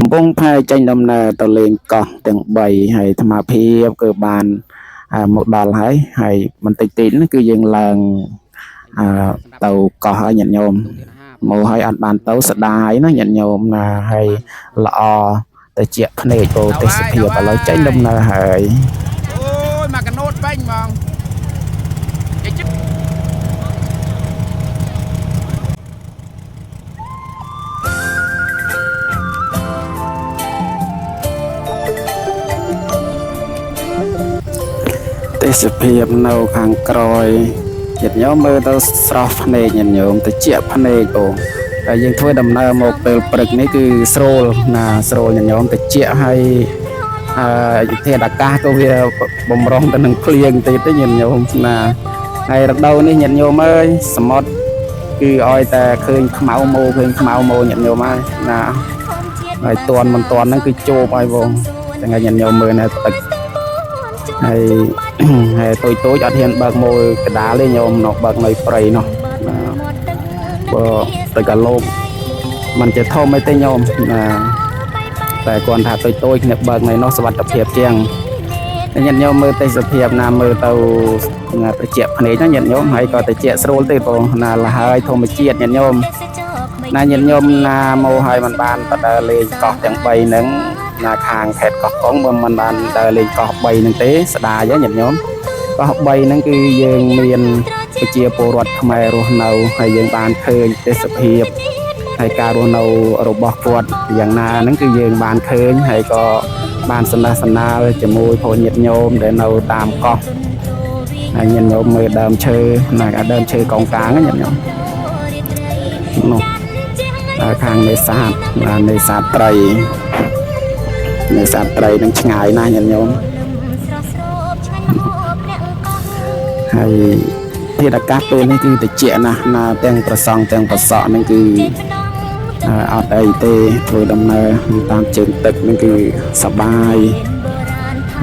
កំពង់ផែចេញដំណើរទៅលេងកោះទាំង3ហើយអាត្មាភាពគឺបានមកដល់ហើយហើយបន្តិចទៀតហ្នឹងគឺយើងឡើងអឺទៅកោះហើយញាតិញោមមកហើយអត់បានទៅស្ដាយណាញាតិញោមណាហើយល្អទៅជាភ្នែកពោទេសភាពឥឡូវចេញដំណើរហើយ អូយមកកណូតពេញហ្មងនិយាយចិត្ត ទេសភាពនៅខាងក្រោយញាតិញោមមើលទៅស្រស់ភ្នែកញាតិញោមទៅជាភ្នែកបងតែយើងធ្វើដំណើរមកពេលព្រឹកនេះគឺស្រួលណាស្រួលញាតិញោមទៅជាហើយអឺធាតុអាកាសក៏វាបំរុងទៅនឹងភ្លៀងទៀតទេញាតិញោមណាហើយរដូវនេះញាតិញោមអើយសមុទ្រគឺឲ្យតែឃើញខ្មៅម៉ូឃើញខ្មៅម៉ូញាតិញោមហើយណាហើយតន់មិនតន់ហ្នឹងគឺជោបហើយបងទាំងឲ្យញាតិញោមមើលនៅទឹក ហើយ ហើយតូចតូចអត់ហ៊ានបើកម៉ូកដាលទេញោមនោះបើកនៅព្រៃនោះណាបើទៅកាលោកมันជាធំអីទេញោមណាតែគាត់ថាតូចតូចគ្នាបើកនៅនោះសុវត្ថិភាពជាងតែញាតិញោមមើលទេសភាពណាមើលទៅណាត្រជាក់ភ្នែកណាញាតិញោមហើយក៏ត្រជាក់ស្រួលទេបងណាលហើយធម្មជាតិញាតិញោមណាញាតិញោមណាមកហើយมันបានទៅដើរលេងកោះទាំង3ហ្នឹងណាខាងខេត្តកោះកុងបើมันបានដើរលេងកោះ3ហ្នឹងទេស្ដាយហ៎ញាតិញោមកោះ3ហ្នឹងគឺយើងមានប្រជាពលរដ្ឋខ្មែររស់នៅហើយយើងបានឃើញទេសភាពហើយការរស់នៅរបស់គាត់យ៉ាងណាហ្នឹងគឺយើងបានឃើញហើយក៏បានសំណេះសំណាលជាមួយផងញាតិញោមដែលនៅតាមកោះហើយញាតិញោមមើលដើមឈើណាដើមឈើកោងកាងណាញាតិញោមនោះហើយខាងនេសាទណានេសាទត្រីនេសាទត្រីនឹងឆ្ងាយណាស់ញាតិញោម ហើយធាតុអាកាសពេលនេះគឺត្រជាក់ណាស់ណាទាំងប្រសង់ទាំងប្រសក់ហ្នឹងគឺអត់អីទេធ្វើដំណើរតាមជើងទឹកហ្នឹងគឺសប្បាយ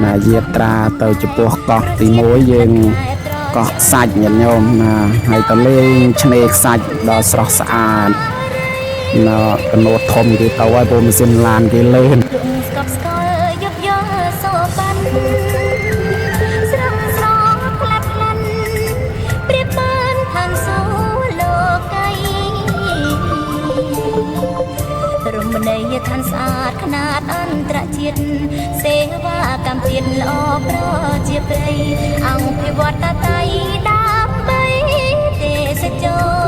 ណាយាត្រាទៅចំពោះកោះទី1យើងកោះខ្សាច់ញាតិញោមណាហើយទៅលេងឆ្នេរខ្សាច់ដ៏ស្រស់ស្អាតណាកណូតធំគេទៅហើយព្រោះម៉ាស៊ីនឡានគេលឿន ស្កប់ស្កល់យប់យល់សូប៉ាន់ស្រងស្រងផ្លាត់ផ្លាន់ប្រៀបបានឋានសួគ៌លោកីរមណីយដ្ឋានស្អាតខ្នាតអន្តរជាតិសេវាកម្មជាតិល្អប្រជាប្រិយអង្គភិវត្តតៃដើម្បីទេសចរ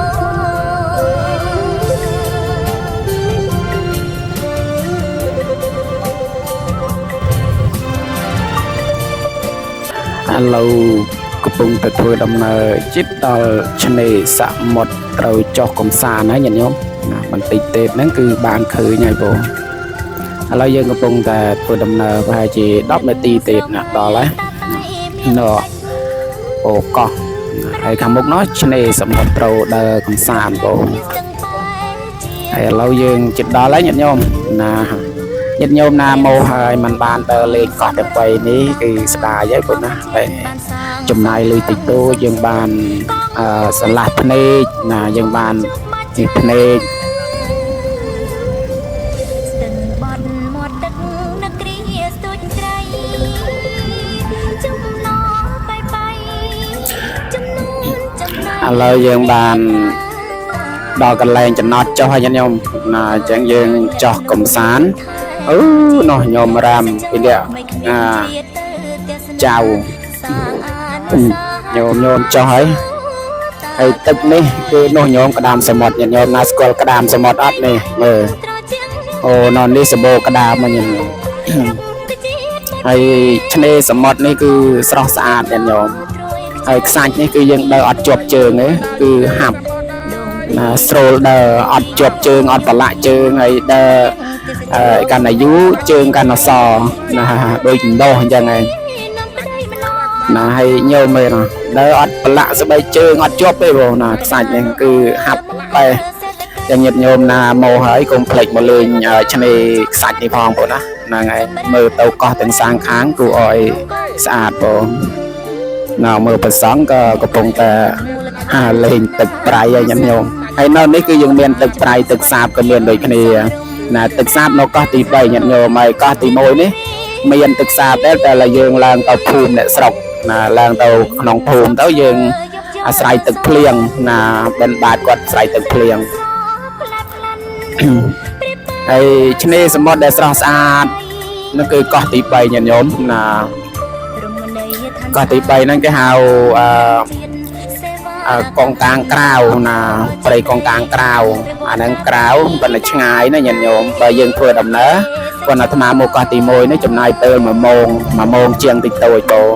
ឥឡូវកំពុងតែធ្វើដំណើរជិតដល់ឆ្នេរសមុទ្រត្រូវចុះកំសាន្តហើយញាតិញោមណាបន្តិចទៀតហ្នឹងគឺបានឃើញហើយបងឥឡូវយើងកំពុងតែធ្វើដំណើរប្រហែលជា10នាទីទៀតណាដល់ហើយណអូកោះហើយខាងមុខនោះឆ្នេរសមុទ្រត្រូវដើរកំសាន្តបងហើយឥឡូវយើងជិតដល់ហើយញាតិញោមណាញាតិញោមណាមកហើយมันបានដើរលេងកោះទាំង3នេះគឺស្ដាយហើយបងណាតែ ចំណាយលុយតិចតួចយើងបានអឺស្រឡះភ្នែកណាយើងបាននេះភ្នែក ស្ទឹងបត់មាត់ទឹកនឹកគ្រាស្ទូចត្រីចំណោបៃបៃចំនួនចំណៃ ឥឡូវយើងបានដល់កន្លែងចំណតចុះហើយញាតិញោមណាអញ្ចឹងយើងចុះកំសាន្តអឺនោះញោមរាំពីនេះអាចៅញោមញោមចុះហើយហើយទឹកនេះគឺនោះញោមក្តាមសមុទ្រញាតិញោមណាស្គាល់ក្តាមសមុទ្រអត់នេះមើលអូនៅនេះសបោក្តាមមកញាតិញោម ហើយឆ្នេរសមុទ្រនេះគឺស្រស់ស្អាតញាតិញោមហើយខ្សាច់នេះគឺយើងដើរអត់ជាប់ជើងទេគឺហាប់ណាស្រួលដើរអត់ជាប់ជើងអត់ប្រឡាក់ជើងហើយដើរអឺកាន់តែយូរជើងកាន់តែសណាដូចដណ្ដោះអញ្ចឹងឯងណាហើយញោមមើលណាដើរអត់ប្រឡាក់ស្បែកជើងអត់ជាប់ទេបងណាខ្សាច់នេះគឺហាប់បែយ៉ាងញាតិញោមណាមកហើយកុំភ្លេចមកលេងឆ្នេរខ្សាច់នេះផងបងណាហ្នឹងហើយមើលទៅកោះទាំងសាងខាងគួរឲ្យស្អាតបងណាមើលប្រសង់ក៏កំពុងតែហាលេងទឹកប្រៃហើយញាតិញោមហើយនៅនេះគឺយើងមានទឹកប្រៃទឹកសាបក៏មានដូចគ្នា ណាទឹកសាបនៅកោះទី3ញាតិញោមហើយកោះទី1នេះមានទឹកសាបដែរតែឡើយយើងឡើងទៅភូមិអ្នកស្រុកណាឡើងទៅក្នុងភូមិទៅយើងអាស្រ័យទឹកភ្លៀងណាបិណ្ឌបាតគាត់អាស្រ័យទឹកភ្លៀង ហើយឆ្នេរសមុទ្រដែលស្រស់ស្អាតនោះគឺកោះទី3ញាតិញោមណាកោះទី3ហ្នឹងគេហៅអឺអឺកងកាងក្រៅណាព្រៃកងកាងក្រៅអាហ្នឹងក្រៅប៉ុន្តែឆ្ងាយណាញាតិញោមបើយើងធ្វើដំណើរគាត់អាត្មាមកកោះទី1នេះចំណាយពេល1ម៉ោង1ម៉ោងជាងតិចតួចបង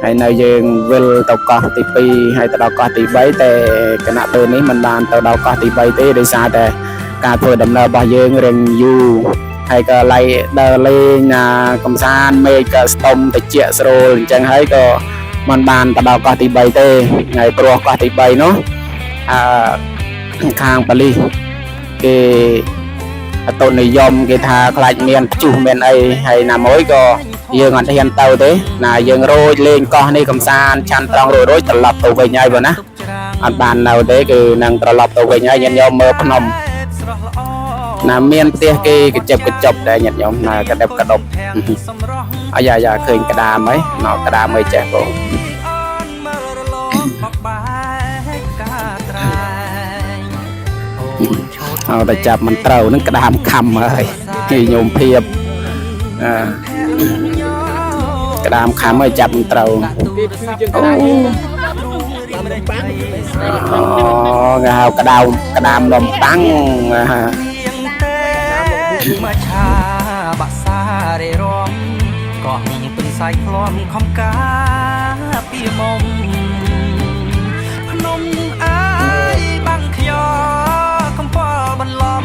ហើយនៅយើងវិលទៅកោះទី2ហើយទៅដល់កោះទី3តែគណៈពេលនេះមិនបានទៅដល់កោះទី3ទេដោយសារតែការធ្វើដំណើររបស់យើងរៀងយូរហើយក៏ឡៃដើរលេងណាកំសាន្តមេឃក៏ស្ទុំតិចស្រួលអញ្ចឹងហើយក៏មិនបានទៅដល់កោះទី3ទេហើយព្រោះកោះទី3នោះអឺខាងប៉ូលីសគេអតុនិយមគេថាខ្លាចមានព្យុះមានអីហើយណាមួយក៏យើងអត់ហ៊ានទៅទេណាយើងរោចលេងកោះនេះកំសាន្តឆាន់ត្រង់រួចរួចត្រឡប់ទៅវិញហើយបើណាអត់បាននៅទេគឺនឹងត្រឡប់ទៅវិញហើយញាតិញោមមើលភ្នំណាមានផ្ទះគេកញ្ចប់កញ្ចប់ដែរញាតិញោមណាកដិបកដប់អាយ៉ាយ៉ាឃើញក្តាមហីណោក្តាមអីចេះបង អូនមើលរលកបបែកកាត្រែងអូនឈោត เอาតែចាប់មិនត្រូវនឹងក្តាមខំហើយគេញោមភាពអឺក្តាមខំហើយចាប់មិនត្រូវ អូ អូគេហៅក្តាមក្តាមនំប៉័ងអា ៀងទេមកឆាបាក់សារររំកោះទុនសាយឃ្លាំខំកាពីមុំភ្នំអើយបាំងខ្យកំពល់បន្លំ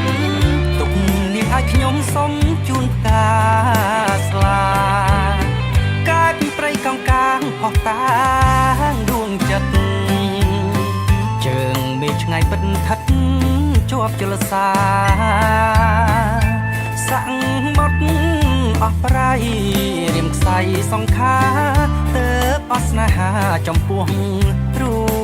ទុកនាងឲ្យខ្ញុំសុំជូនផ្កាស្លាកើតព្រៃកោងកាងផោះតាងដួងចិត្ត ជើងមេឃឆ្ងាយពិតថិតជាប់ជលសាសាក់មកអស់ប្រៃរៀមខ្សែសង្ខាទៅអស់ស្នេហាចំពោះរូ